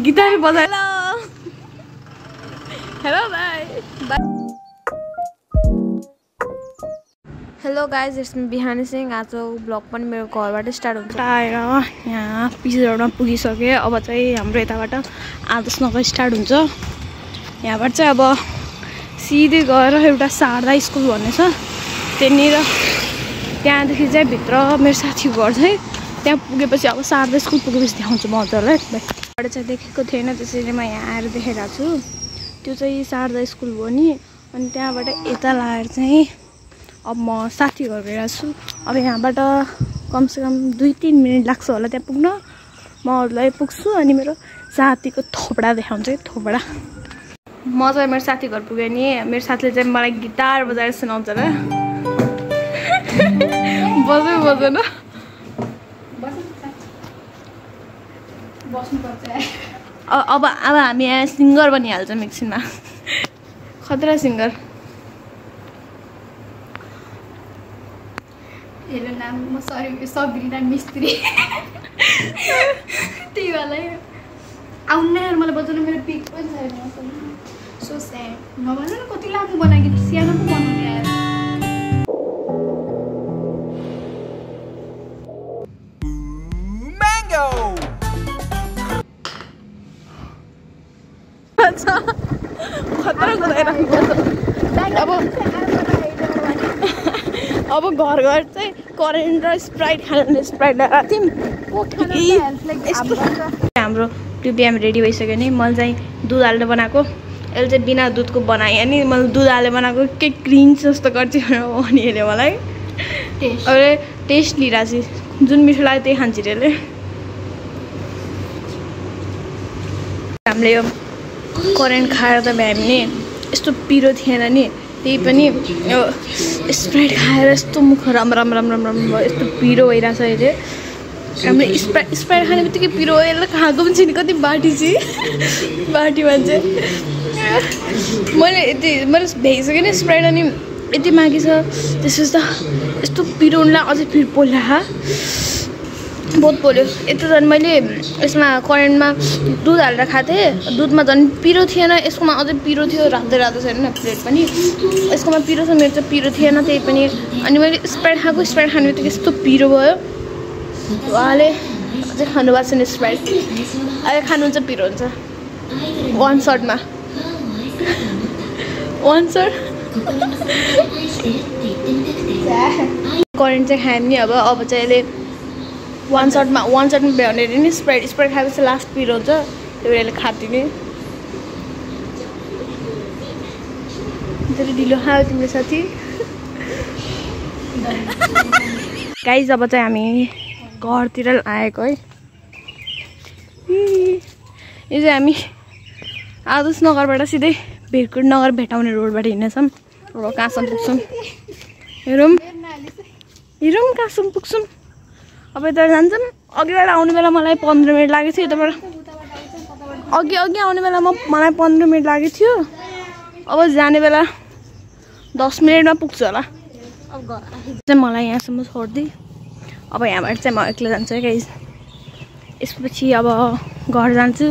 Guitar बजाएर hello bye hello guys it's बिहानी सिंह आज ब्लग पनि मेरो घरबाट स्टार्ट हुन्छ आएर यहाँ पिच रोडमा पुगिसकेँ अब चाहिँ हाम्रो यताबाट आदर्श नगर स्टार्ट हुन्छ यहाँबाट चाहिँ अब सिधै गएर एउटा शारदा स्कुल भन्ने छ त्यहाँनिर त्यहाँदेखि चाहिँ भित्र मेरो साथीको घर चाहिँ त्यहाँ पुगेपछि अब शारदा स्कुल पुगेपछि देखाउँछु म हजुरलाई बाट चाहिँ देखेको थिएन त्यसैले म यहाँ आएर देखाइरहेको छु त्यो चाहिँ शारदा स्कुल हो नि अनि त्यहाँबाट यता लाएर चाहिँ अब म साथी घर गइरहेको छु अब यहाँबाट कमसेकम 2-3 मिनट लाग्छ होला त्यहाँ पुग्न म अरूलाई पुग्छु अनि मेरो साथीको थोपडा देखाउँछु है थोपडा म चाहिँ मेरो साथी घर पुगेँ नि मेरो साथीले चाहिँ मलाई गिटार बजाएर सुनाउँछ र बजाउन अब हामी यहाँ सिङ्गर बनिहाल्छौँ एकछिनमा खतरा सिङ्गर हेलो नाम म सबिना मिस्त्री त्यही वाला आउनु यार मलाई बजाउनु मेरो पिक पनि छैन सो स्याड नभन्नु न कति लामो बनाएको सानो पो बनाउने यार खतरा अब घर घर चाहिँ करेन्ट र स्प्राइट खाने स्प्राइट लगाएको थियौँ हाम्रो त्यो बिहान रेडी भइसक्यो नि मैले चाहिँ दुध हालेर बनाएको यसले चाहिँ बिना दुधको बनाएँ अनि मैले दुध हालेर बनाएको के क्रिम जस्तो गर्छु अनि हेऱ्यो मलाई अब टेस्ट लिइरहेको छु जुन मिठो लाग्यो त्यही खान्छ यसले हामीले यो करेन्ट खाएर त भ्यायो नि यस्तो पिरो थिएन नि त्यही पनि यो स्प्राइट खाएर यस्तो मुख राम भयो यस्तो पिरो भइरहेछ अहिले हामीले स्प्राइट खाने बित्तिकै पिरो यसलाई खाएको पनि छैन कति बाटी चाहिँ बाटी मान्छे मैले भ्याइसकेँ नि स्प्राइट अनि यति मागी छ त्यसपछि त यस्तो पिरो हुनुलाई अझै फेरि पोल्ला बहुत पोल्यो यता झन् मैले यसमा करेन्टमा दुध हालेर खाएको थिएँ दुधमा झन् पिरो थिएन यसकोमा अझै पिरो थियो रातो छैन प्लेट पनि यसकोमा पिरो छ मेरो चाहिँ पिरो थिएन त्यही पनि अनि मैले स्प्राइट खाएको स्प्राइट खाने बित्तिकै यस्तो पिरो भयो उहाँले अझै खानुभएको छैन स्प्राइट अहिले खानुहुन्छ पिरो हुन्छ वान सर्टमा वान सर्ट करेन्ट चाहिँ खायो नि अब चाहिँ यसले वान सर्टमा भ्याउने अरे नि स्प्राइट खाएपछि लास्ट पिरो हुन्छ त्यो भएर खाँदिने धेरै ढिलो खायो तिम्रो साथी गाइज अब चाहिँ हामी घरतिर आएको है यो चाहिँ हामी आदर्श नगरबाट सिधै भिरकुट नगर भेटाउने रोडबाट हिँड्नेछौँ अब कहाँसम्म पुग्छौँ हेरौँ कहाँसम्म पुग्छौँ अब यता जान्छौँ अघिबाट आउने बेला मलाई 15 मिनट लागेको थियो यताबाट अघि आउने बेला मलाई 15 मिनट लागेको थियो अब जाने बेला 10 मिनटमा पुग्छु होला अब चाहिँ मलाई यहाँसम्म छोड्दै अब यहाँबाट चाहिँ म एक्लै जान्छु है गाइज यसपछि अब घर जान्छु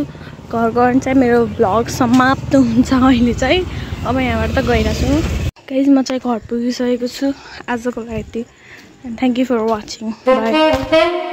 घर गएर चाहिँ मेरो भ्लग समाप्त हुन्छ अहिले चाहिँ अब यहाँबाट त गइरहेको छु गाइज म चाहिँ घर पुगिसकेको छु आजको लागि यति And thank you for watching. Bye.